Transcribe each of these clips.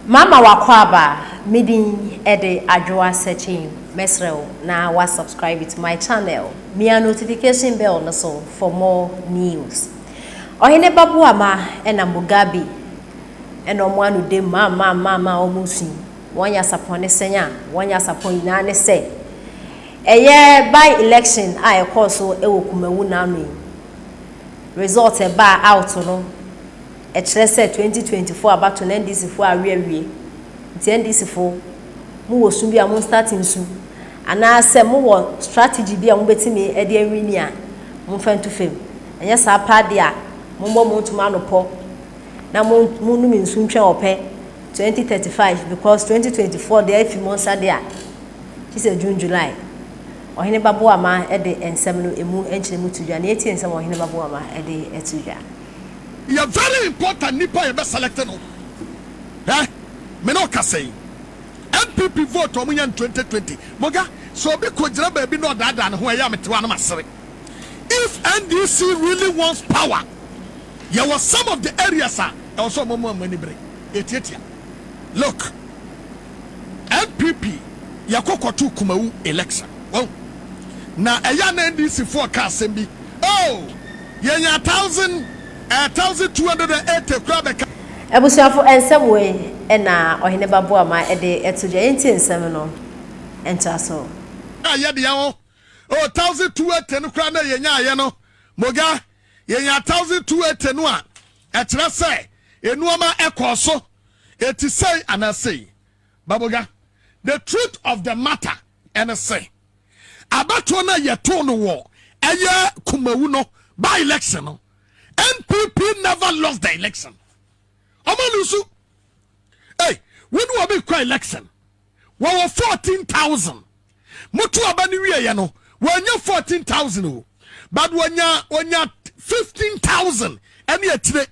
Mama w'akwaaba, me din de Adwoa Sekyeng, mɛsrɛ wo na wa subscribe to my channel, mia notification bell no so for more news. Ɔhene ba Boama na Mugabe na ɔmo ano dem ma ma ma ma ɔmo su yi, wɔn yasapɔn ne sɛn a wɔn yasapɔn nyinaa ne sɛ ɛyɛ by election a ɛkɔɔ so wɔ Kumawu naano yi, result ɛbaa out no, Ɛkyerɛ sɛ 2024 abato no NDC foɔ awe awie nti NDC foɔ mo wɔ su bi a mo start nsu anaa sɛ mo wɔ strategy bi a mo bɛtumi de awini a mo nfa ntu fam ɛnyɛ saa paa deɛ a mo mmɔ mo ntoma ano pɔ na mo mo num nsu ntwɛn ɔpɛ 2035 because 2024 deɛ afi mo nsa deɛ a kyi sɛ June July Ɔhene Ba Boama de nsɛm no ɛmu nkyerɛmu to dwa na yɛtie nsɛm a Ɔhene Ba Boama de to dwa. Yɛ very important nipa a yɛbɛ select no hɛ me ne wo kasa yi NPP vote a ɔmo nya no 2020 moga sɛ obi kɔ gyina baabi na ɔdaadaa ne ho a ɛyɛ a mete hɔ a na masere if NDC really wants power yɛwɔ some of the areas a ɛwɔ sɛ ɔmo ma ɔmo ani bere yɛtiatia look NPP yɛkɔ kɔto Kumawu election wahu na ɛyɛ a na NDC foɔ ka asɛm bi oh Yɛnya thousand eh 1280 koraa bɛka. Abusuafo, nsɛm wei na Ɔheneba Boamah de to dwa. Yɛntie nsɛm no ntoaso. A yɛ deɛ ho oh 1280 no koraa na yɛnyaeɛ no moga yɛnya 1280 no a ɛkyerɛ sɛ nnoɔma ɛkɔɔ so ɛti sei anaa sei ba moga the truth of the matter ɛne sɛ Abatoɔ no a yɛtoo no wɔ ɛyɛ Kumawu no by election no, NPP never lost the election. Ɔmo lose. Hey, wo ne obi kɔ election, wɔwɔ 14,000. Moto aba no wieɛ no, wɔanya 14,000 o, but wɔnya wɔnya 15,000 ɛne akyire.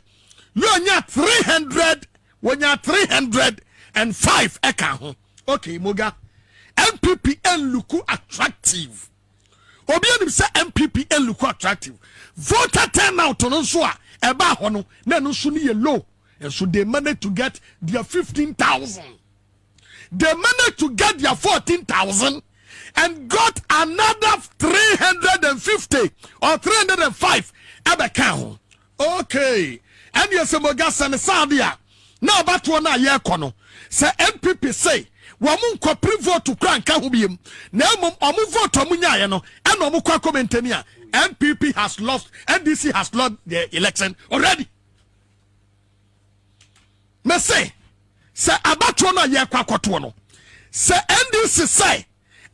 Yɛ ɔnya 300, wɔnya 305 ɛka ho. Okay moga NPP ɛnluku attractive obi anim sɛ NPP ɛnluku attractive voter turnout no nso a ɛbaa hɔ no na ɛno nso no yɛ low nso they managed to get their 15,000 they managed to get their 14,000 and got another 350 or 305 ɛbɛka ho Okay ɛneɛ sɛ moga sɛ ne saa deɛ a na abatoɔ no a yɛrekɔ no sɛ NPP se wɔn nkɔpere vote koraa nka ho biom na mmom wɔn vote a wɔn nyaeɛ no ɛna wɔn kɔ akɔ maintain a NPP has lost NDC has lost the election already. Mese sɛ abatoɔ no a yɛrekɔ akɔtoɔ no sɛ NDC sɛ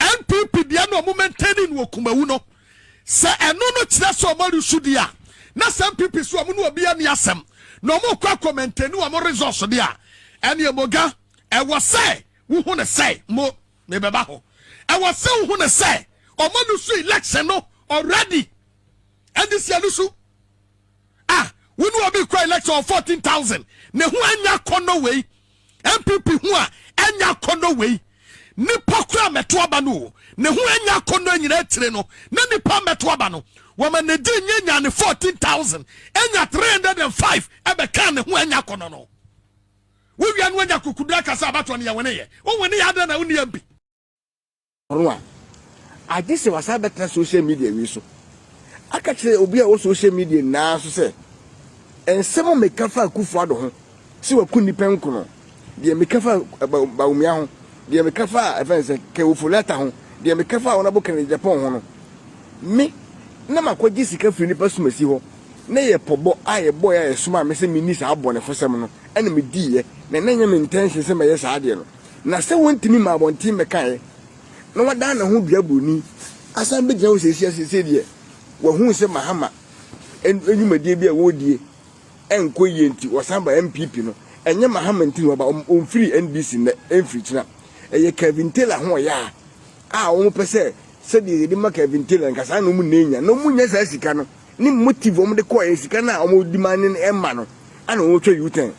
NPP deɛ na ɔmo maintaining no wɔ Kumawu no, sɛ ɛno no kyerɛ sɛ ɔmo aresu deɛ a, na sɛ NPP so ɔmo ne obiara nni asɛm na ɔmo rekɔ akɔ maintaini ɔmo resource deɛ a, ɛneɛ Moga, ɛwɔ sɛ wohu no sɛ, mo, mebɛba hɔ, ɛwɔ sɛ wohu no sɛ ɔmo alusu election no already, NDC alusu. Ah, wo ne obi kɔ election wɔ 14,000 ne ho anya akɔnnɔ wei, NPP ho a ɛnya akɔnnɔ wei, nipa kora mɛto aba no o, ne ho anya akɔnnɔ nyina akyire no, na nipa mɛto aba no, wɔma ne di nye nya ne 14,000, enya 305 ɛbɛka ne ho anya akɔnnɔ no. Wowia no anya kukudura kasa abatoɔ no yɛ wene yɛ, wo wene yɛ adɛn na wo ni MP. no a, agye sɛ wasan bɛtena social media wei so aka kyerɛ obi a ɔwɔ social media nyinaa so sɛ nsɛm a meka fa Akufo-Addo ho sɛ waku nnipa nkono, deɛ meka fa Bawumia ho, deɛ meka fa ɛfɛn sɛ Kewofo Lɛta ho, deɛ meka fa Honorable Kennedy Agyapong ho no, me na makɔgye sika firi nnipa sumasi hɔ na yɛ pɔbɔ a yɛbɔeɛ a yɛsomaa me sɛ menni saa abɔnefosɛm no ɛna mediiɛ na na ɛnyɛ me intention sɛ mɛyɛ saa adeɛ no. Na sɛ wɔntumi mma abɔnten mmɛkaeɛ na wadan ne ho dua buroni asan bɛgyina hɔ seesei a seesei deɛ wahu sɛ Mahama nnwumadie bi a wɔredie ɛnkɔ yie nti wɔsan ba NPP no ɛnyɛ Mahama nti na waba ɔmfiri NDC nnɛ ɛmfiri kyena ɛyɛ Kevin Taylor ho ɔyaa a wɔn pɛ sɛ sɛdeɛ yɛde ma Kevin Taylor nka saa na wɔn nna nya na wɔn nya saa sika no ne motive wɔn de kɔɔ sika no a wɔn di ma ne ɛma no ana wɔn twɛ U-turn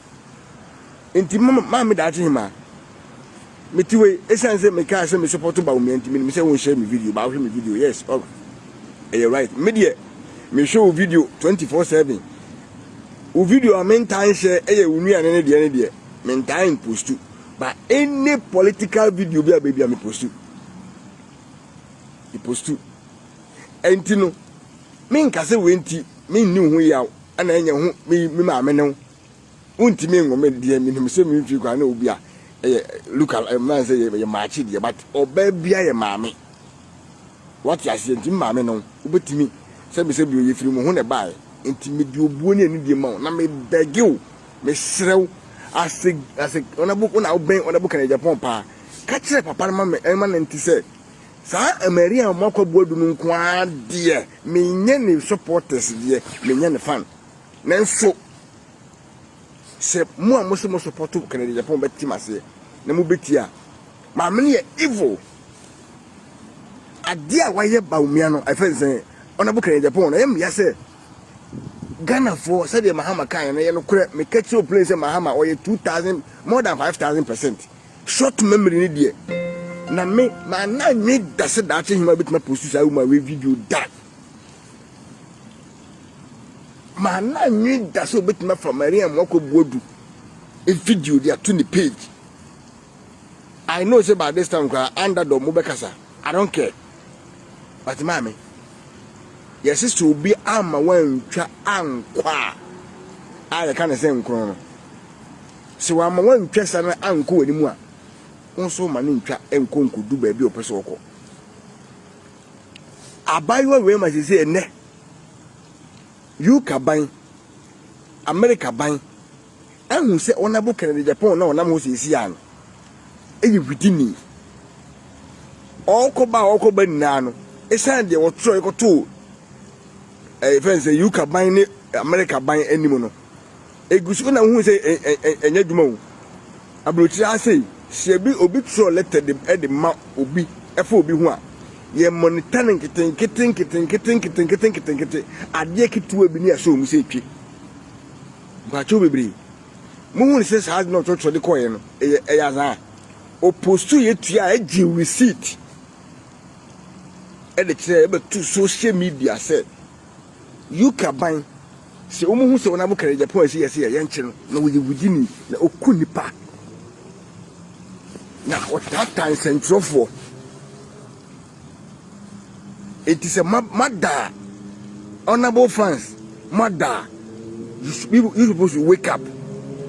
Nti maame daakye hemaa, mete wei esiane sɛ mekaa sɛ me support Bawumia nti menim sɛ wonhyɛ me video ba wohwɛ me video yes ɔba ɛyɛ right me deɛ mehwɛ wo video 24/7 wo video a mentaa nhyɛ ɛyɛ wo nnuane ne deɛ ne deɛ mentaa mpostu. But any political video bi a baabi a me postu. Me postu. Ɛnti no, menka sɛ wei nti menni wo ho yaw ɛna ɛnyɛ ho me me maame ne wo. Wontumi nwo me deɛ menim sɛ me mfiri koraa na obi a ɛyɛ look al ɛmma sɛ yɛ maakye deɛ but ɔbaa bia yɛ maame. Wate aseɛ nti me maame no wobɛtumi sɛbi sɛbi o yɛfiri mo ho na ɛbaeɛ nti mede obuo ne anidie ma wo na mebɛge wo mesrɛ wo ase ase ɔnabo wo na wobɛn ɔnabo kan Japan paa ka kyerɛ papa no ma me ɛma no nte sɛ saa Maria Amoakwa Boadu no nko ara deɛ menyɛ ne supporters deɛ menyɛ ne fan nanso sɛ mo a mo se mo support Kennedy Japan bɛte maseɛ na mobɛtie a maame no yɛ evil Adeɛ a wayɛ Bawumia no, ɛfɛ nsɛn, Honourable Kennedy Agyapong no, ɛyɛ mmea sɛ Ghanafoɔ sɛdeɛ Mahama kaeɛ no, ɛyɛ nokorɛ. Meka kyerɛ wo plain sɛ Mahama ɔyɛ 2000, more than 5000%. Short memory no deɛ, na me, manna nwe da sɛ daakye hema bɛtumi apostu saa woman wei video da. Manna nwe da sɛ obɛtumi afa Maria Mmoakwa Buadu video de ato ne page. I know sɛ by this time koraa anda dɔ mo bɛkasa I don't care but maame yɛse sɛ obi amma wantwa ankɔ a a yɛka ne sɛ nkron no sɛ wamma wantwa sa no ankɔ w'anim a wo nso ma no ntwa nkɔ nkɔdu baabi a ɔpɛ sɛ ɔkɔ abaayewa wei ma sɛ ɛnɛ UK ban America ban ahu sɛ Honourable Kennedy Agyapong na ɔnam hɔ seesei ara no yɛ wudini. Ɔrekɔba a ɔrekɔba nyinaa no, esiane deɛ wɔtwerɛ kɔtoo ɛyɛ fɛn sɛ UK ban ne America ban anim no, egu so na wohu sɛ ɛnyɛ adwuma o. Aburokyire ha sei, sɛ bi obi twerɛ lɛtɛ de de ma obi ɛfa obi ho a, yɛ monitor no nketenkete nketenkete nketenkete nketenkete adeɛ ketewa bi ne asɔ wɔn sɛ etwe. Mpakyɛw bebree. Muhun sɛ saa adze na ɔkyerɛkyerɛ de kɔɔɛ no, ɛyɛ ɛyɛ adze a ɔpostu yɛ tua a ɛgye receipt ɛde kyerɛ ɛbɛto social media sɛ UK aban sɛ wɔn hu sɛ wɔn abo kɛrɛ Japan ɛsɛ yɛsɛ yɛ yɛnkye no na wɔyɛ wudini na ɔku nipa na ɔtaataa nsɛntwerɛfoɔ. Enti sɛ moada a, honourable fans, moada a, you you people should wake up.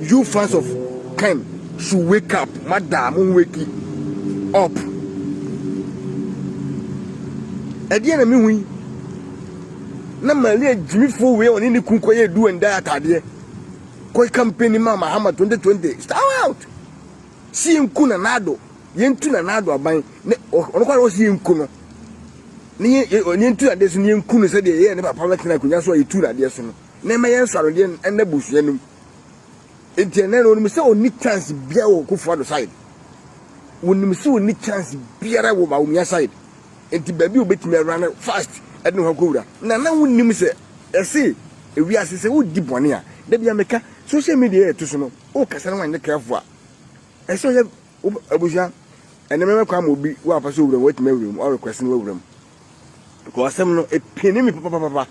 You fans of Ken should wake up. Moada a, mo wake up. Ɛdeɛ na mehu yi. Na Malia gyimifoɔ wei a ɔne ne kun kɔyɛ do and die ataadeɛ. Kɔ campaign ma Mahama 2020. Start out. Si yɛnku Nana Addo, yɛntu Nana Addo aban, ne ɔno koraa na ɔsi yɛnku no, ne yɛntu n'adeɛ so ne yɛnku no sɛdeɛ yɛyɛ ne papa bɛtena akonnwa so a yɛtu n'adeɛ so no, na ɛma yɛn nsɔanodeɛ ɛnna abusua no mu. Nti ɛnɛ no onim sɛ ɔnni chance biara wɔ Akufo Addo side. Onim sɛ ɔnni chance biara wɔ Bawumia side. Nti baabi a obetumi awura no fast ɛde ne ho akɔwura. Na na wonim sɛ ɛse ewiase sɛ wodi bɔne a, da bi a meka social media yɛ ɛto so no, wokasa na wanyɛ careful a, ɛsɛ ɔyɛ abusua ɛnɛ mɛmɛ kwan ma obi wo afa so owura mu watumi awura mu ɔrequest no wawura mu because asɛm no epini mi papapapa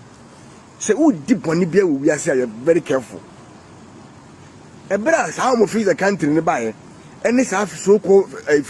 sɛ wodi bɔne bi wɔ wiase a yɛ very careful ɛberɛ a saa wɔn free the country no baeɛ ɛne saa so called eh,